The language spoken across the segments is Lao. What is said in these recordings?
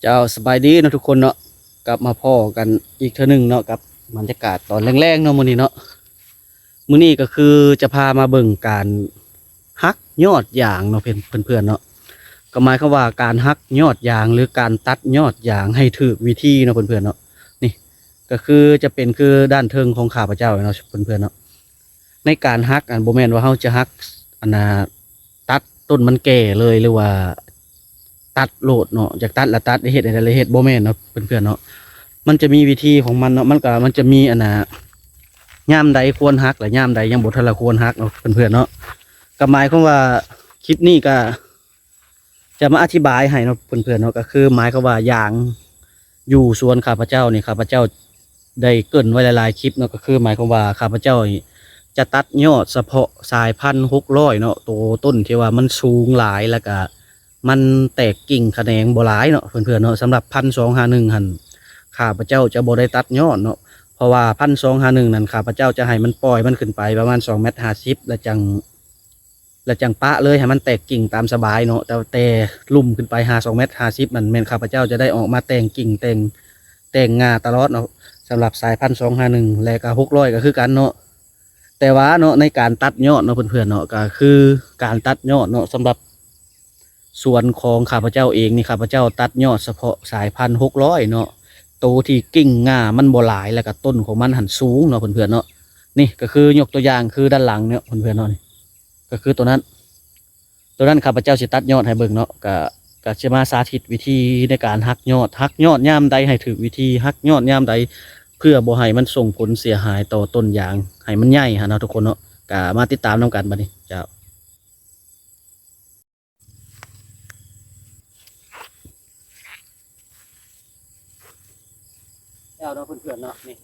ເຈົ້າ ສະບາຍດີເນາະທຸກຄົນເນາະ ກັບມາພໍ້ກັນອີກເທື່ອໜຶ່ງເນາະ ກັບບັນຍາກາດຕອນແລງໆເນາະ ມື້ນີ້ເນາະ. ມື້ນີ້ກໍຄືຈະພາມາເບິ່ງການຫັກຍອດຢາງເນາະ ເພື່ອນໆເນາະ. ກໍໝາຍຄວາມວ່າການຫັກຍອດຢາງ ຫຼື ການຕັດຍອດຢາງໃຫ້ຖືກວິທີເນາະ ເພື່ອນໆເນາະ. ນີ້ກໍຄືຈະເປັນຄືດ້ານເທິງຂອງຂ້າພະເຈົ້າເນາະ ເພື່ອນໆເນາະ. ໃນການຫັກ ອັນ ບໍ່ແມ່ນວ່າເຮົາຈະຫັກ ອັນນ່າ ຕັດຕົ້ນມັນແກ່ເລີຍ ຫຼືວ່າຕັດໂລດເນາະ ຢາກຕັດລະຕັດ ເຮັດໃດລະເຮັດ ບໍ່ແມ່ນເນາະ ເພື່ອນໆເນາະ. ມັນຈະມີວິທີຂອງມັນເນາະ ມັນກະ ມັນຈະມີ ອັນນ່າ ຍາມໃດຄວນຫັກ ແລະ ຍາມໃດຍັງບໍ່ທັນລະຄວນຫັກເນາະ ເພື່ອນໆເນາະ. ກໍໝາຍຄວາມວ່າຄລິບນີ້ກະ ຈະມາອະທິບາຍໃຫ້ເນາະ ເພື່ອນໆເນາະ. ກໍຄືໝາຍຄວາມວ່າຢາງຢູ່ສວນຂ້າພະເຈົ້ານີ້ ຂ້າພະເຈົ້າໄດ້ເກີ່ນໄວ້ຫຼາຍໆຄລິບເນາະ. ກໍຄືໝາຍຄວາມວ່າຂ້າພະເຈົ້ານີ້ຈະຕັດຍອດສະເພາະສາຍພັນຫົກຮ້ອຍເນາະ ໂຕຕົ້ນທີ່ວ່າມັນສູງຫຼາຍ ແລ້ວກະມັນແຕກກິ່ງຂະແໜງບໍ່ຫຼາຍເນາະ ເພື່ອນໆເນາະ. ສຳລັບພັນສອງຫ້າໜຶ່ງຫັ້ນ ຂ້າພະເຈົ້າຈະບໍ່ໄດ້ຕັດຍອດເນາະ ເພາະວ່າພັນສອງຫ້າໜຶ່ງນັ້ນ ຂ້າພະເຈົ້າຈະໃຫ້ມັນປ່ອຍມັນຂຶ້ນໄປປະມານສອງແມັດຫ້າສິບ ແລ້ວຈັ່ງ ແລ້ວຈັ່ງປະເລີຍ ໃຫ້ມັນແຕກກິ່ງຕາມສະບາຍເນາະ. ແຕ່ ແຕ່ລຸ່ມຂຶ້ນໄປຫາສອງແມັດຫ້າສິບນັ້ນ ແມ່ນຂ້າພະເຈົ້າຈະໄດ້ອອກມາແຕ່ງກິ່ງ ແຕ່ງ ແຕ່ງງ່າຕະຫຼອດເນາະ ສຳລັບສາຍພັນສອງຫ້າໜຶ່ງ ແລະກະຫົກຮ້ອຍກໍຄືກັນເນາະ. ແຕ່ວ່າເນາະ ໃນການຕັດຍອດເນາະ ເພື່ອນໆເນາະ ກໍຄືການຕັດຍອດເນາະ ສຳລັບສວນຂອງຂ້າພະເຈົ້າເອງນີ້ ຂ້າພະເຈົ້າຕັດຍອດສະເພາະສາຍພັນຫົກຮ້ອຍເນາະ ໂຕທີ່ກິ່ງງ່າມັນບໍ່ຫຼາຍ ແລ້ວກະຕົ້ນຂອງມັນຫັ້ນສູງເນາະ ເພື່ອນໆເນາະ. ນີ້ກໍຄືຍົກຕົວຢ່າງຄືດ້ານຫຼັງເນາະ ເພື່ອນໆເນາະ ນີ້ ກໍຄືຕົວນັ້ນ ຕົວນັ້ນຂ້າພະເຈົ້າຊິຕັດຍອດໃຫ້ເບິ່ງເນາະ. ກະ ກະຊິມາສາທິດວິທີໃນການຫັກຍອດ ຫັກຍອດຍາມໃດໃຫ້ຖືກວິທີ ຫັກຍອດຍາມໃດເພື່ອບໍ່ໃຫ້ມັນສົ່ງຜົນເສຍຫາຍຕໍ່ຕົ້ນຢາງ ໃຫ້ມັນໃຫຍ່ຫັ້ນເນາະ ທຸກຄົນເນາະ. ກະມາຕິດຕາມນຳກັນບັດນີ້ ເຈົ້າ. ແລ້ວເນາະ ເພື່ອນໆເນາະ ນີ້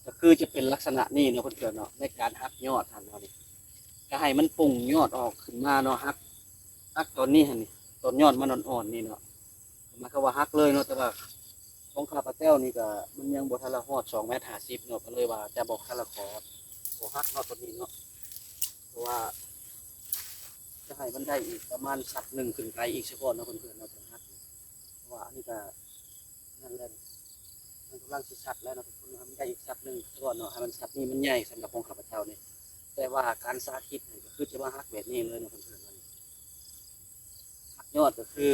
ກໍຄືຈະເປັນລັກສະນະນີ້ເນາະ ເພື່ອນໆເນາະ. ໃນການຫັກຍອດຫັ້ນເນາະ ນີ້ກໍໃຫ້ມັນປົ່ງຍອດອອກຂຶ້ນມາເນາະ ຫັກ ຫັກຕອນນີ້ຫັ້ນນີ້ ຕອນຍອດມັນອ່ອນໆນີ້ເນາະ ໝາຍຄວາມວ່າຫັກເລີຍເນາະ. ແຕ່ວ່າຂອງຂ້າພະເຈົ້ານີ້ກໍມັນຍັງບໍ່ທັນລະຮອດສອງແມັດຫ້າສິບເນາະ ກໍເລີຍວ່າຈະບໍ່ທັນລະຂໍ ຂໍຫັກເນາະ ຕອນນີ້ເນາະ ເພາະວ່າຈະໃຫ້ມັນໄດ້ອີກປະມານຊັດໜຶ່ງຂຶ້ນໄປອີກສາກ່ອນເນາະ ເພື່ອນໆເນາະ ຈັ່ງຫັກ. ເພາະວ່າອັນນີ້ກໍ ນັ້ນແຫຼະ ມັນກຳລັງຊິຊັດແລ້ວເນາະ ທຸກຄົນເນາະ. ໃຫ້ມັນໄດ້ອີກຊັດໜຶ່ງກ່ອນເນາະ ໃຫ້ມັນຊັດນີ້ມັນໃຫຍ່ສຳລັບຂອງຂ້າພະເຈົ້ານີ້. ແຕ່ວ່າການສາທິດນີ້ກໍຄືຈະມາຫັກແບບນີ້ເລີຍເນາະ ເພື່ອນໆເນາະ. ຫັກຍອດກໍຄື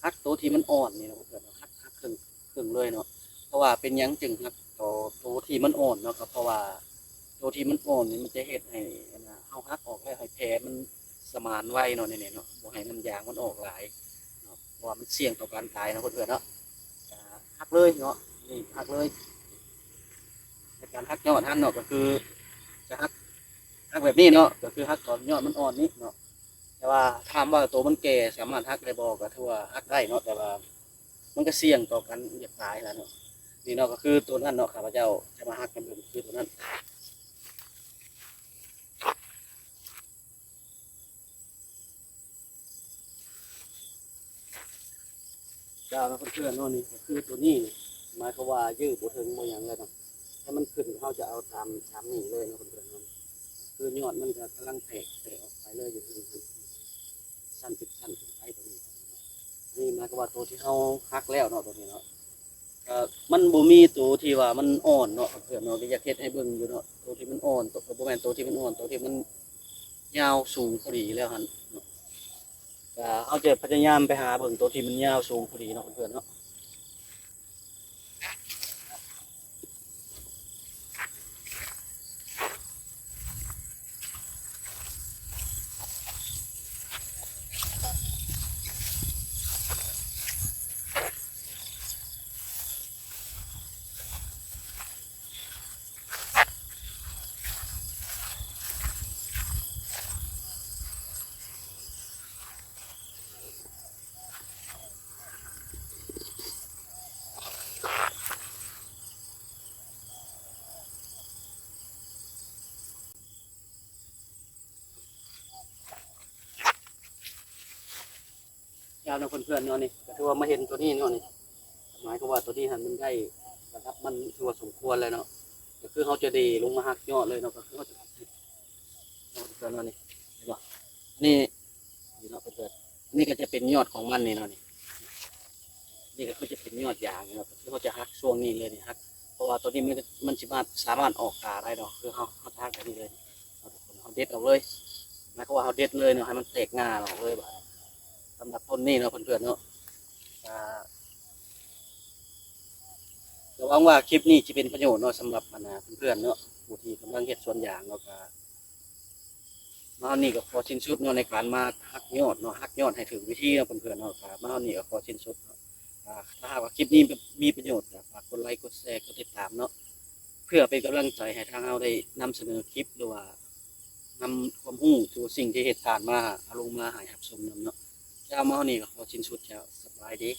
ຫັກໂຕທີ່ມັນອ່ອນນີ້ເນາະ ເພື່ອນໆເນາະ ຫັກ ຫັກເຄິ່ງ ເຄິ່ງເລີຍເນາະ. ເພາະວ່າເປັນຫຍັງຈຶ່ງຫັກຕໍ່ໂຕທີ່ມັນອ່ອນເນາະ ກໍເພາະວ່າໂຕທີ່ມັນອ່ອນນີ້ມັນຈະເຮັດໃຫ້ ອັນນ່າ ເຮົາຫັກອອກແລ້ວໃຫ້ແຜມັນສະໝານໄວເນາະ ແນວນີ້ເນາະ ບໍ່ໃຫ້ນ້ຳຢາງມັນອອກຫຼາຍເນາະ ເພາະວ່າມັນສ່ຽງຕໍ່ການຕາຍເນາະ ເພື່ອນໆເນາະ. ກະຫັກເລີຍເນາະ ນີ້ຫັກເລີຍ. ໃນການຫັກຍອດຫັ້ນເນາະ ກໍຄືຈະຫັກ ຫັກແບບນີ້ເນາະ ກໍຄືຫັກຕອນຍອດມັນອ່ອນນີ້ເນາະ. ແຕ່ວ່າຖາມວ່າໂຕມັນແກ່ສາມາດຫັກໄດ້ບໍ່ ກໍຖືວ່າຫັກໄດ້ເນາະ ແຕ່ວ່າມັນກໍສ່ຽງຕໍ່ການຢາກຕາຍຫັ້ນແຫຼະເນາະ. ນີ້ເນາະ ກໍຄືໂຕນັ້ນເນາະ ຂ້າພະເຈົ້າຈະມາຫັກໃຫ້ເບິ່ງ ຄືໂຕນັ້ນ. ເຈົ້າເນາະ ເພື່ອນໆເນາະ ນີ້ກໍຄືໂຕນີ້ ໝາຍຄວາມວ່າຢື້ບໍ່ເຖິງບໍ່ຫຍັງແລ້ວເນາະ ໃຫ້ມັນຂຶ້ນ ເຮົາຈະເອົາຕາມ ຕາມນີ້ເລີຍເນາະ ເພື່ອນໆເນາະ. ຄືຍອດມັນກໍກຳລັງແຕກ ແຕກອອກໄປເລີຍ ຢູ່ເທິງ ຊັ້ນເປັນຊັ້ນຂຶ້ນໄປ ໂຕນີ້. ນີ້ໝາຍຄວາມວ່າໂຕທີ່ເຮົາຫັກແລ້ວເນາະ ໂຕນີ້ເນາະ ກໍມັນບໍ່ມີໂຕທີ່ວ່າມັນອ່ອນເນາະ ເພື່ອນໆເນາະ. ກໍຢາກເຮັດໃຫ້ເບິ່ງຢູ່ເນາະ ໂຕທີ່ມັນອ່ອນ ໂຕ ບໍ່ແມ່ນໂຕທີ່ມັນອ່ອນ ໂຕທີ່ມັນຍາວສູງພໍດີແລ້ວຫັ້ນເນາະ. ກໍເຮົາຈະພະຍາຍາມໄປຫາເບິ່ງໂຕທີ່ມັນຍາວສູງພໍດີເນາະ ເພື່ອນໆເນາະ. ຍາວເນາະ ເພື່ອນໆເນາະ. ນີ້ກໍຖືວ່າມາເຫັນໂຕນີ້ເນາະ ນີ້ ໝາຍຄວາມວ່າໂຕນີ້ຫັ້ນມັນໄດ້ລະດັບ ມັນຖືວ່າສົມຄວນແລ້ວເນາະ. ກໍຄືເຮົາຈະເດລົງມາຫັກຍອດເລີຍເນາະ ກໍຄືເຮົາຈະ ເນາະ ເພື່ອນໆເນາະ. ນີ້ເຫັນບໍ່ ນີ້ ນີ້ເນາະ ເພື່ອນໆ ນີ້ກໍຈະເປັນຍອດຂອງມັນນີ້ເນາະ ນີ້. ນີ້ກໍຄືຈະເປັນຍອດຢາງເນາະ ກໍຄືເຮົາຈະຫັກຊ່ວງນີ້ເລີຍນີ້ ຫັກ ເພາະວ່າຕົວນີ້ມັນ ມັນຊິມາ ສາມາດອອກກາໄດ້ເນາະ ຄືເຮົາ ເຮົາຈະຫັກແບບນີ້ເລີຍ ເຮົາ ເຮົາເດັດອອກເລີຍ ໝາຍຄວາມວ່າເຮົາເດັດເລີຍເນາະ ໃຫ້ມັນແຕກງ່າອອກເລີຍບາດນີ້. ສຳລັບຕົ້ນນີ້ເນາະເພື່ອນໆເນາະ ກໍ ກໍຫວັງວ່າຄລິບນີ້ຈະເປັນປະໂຫຍດເນາະ ສຳລັບ ອັນນະ ເພື່ອນໆເນາະ ຜູ້ທີ່ກຳລັງເຮັດສວນຢາງເນາະ ກໍ ມາຮອດນີ້ກໍຂໍສິ້ນສຸດເນາະ ໃນການມາຫັກຍອດເນາະ ຫັກຍອດໃຫ້ຖືກວິທີເນາະເພື່ອນໆເນາະ ກໍມາຮອດນີ້ກໍຂໍສິ້ນສຸດເນາະ ກໍຖ້າຫາກວ່າຄລິບນີ້ມີປະໂຫຍດ ກໍຝາກກົດໄລ ກົດແຊ ກົດຕິດຕາມເນາະ ເພື່ອເປັນກຳລັງໃຈໃຫ້ທາງເຮົາໄດ້ນຳສະເໜີຄລິບ ຫຼືວ່ານຳຄວາມຮູ້ ຫຼືວ່າສິ່ງທີ່ເຮັດຜ່ານມາ ເອົາລົງມາໃຫ້ຮັບຊົມນຳເນາະ. ເຈົ້າ ມາຮອດນີ້ກໍຂໍສິ້ນສຸດແລ້ວ ສະບາຍດີ.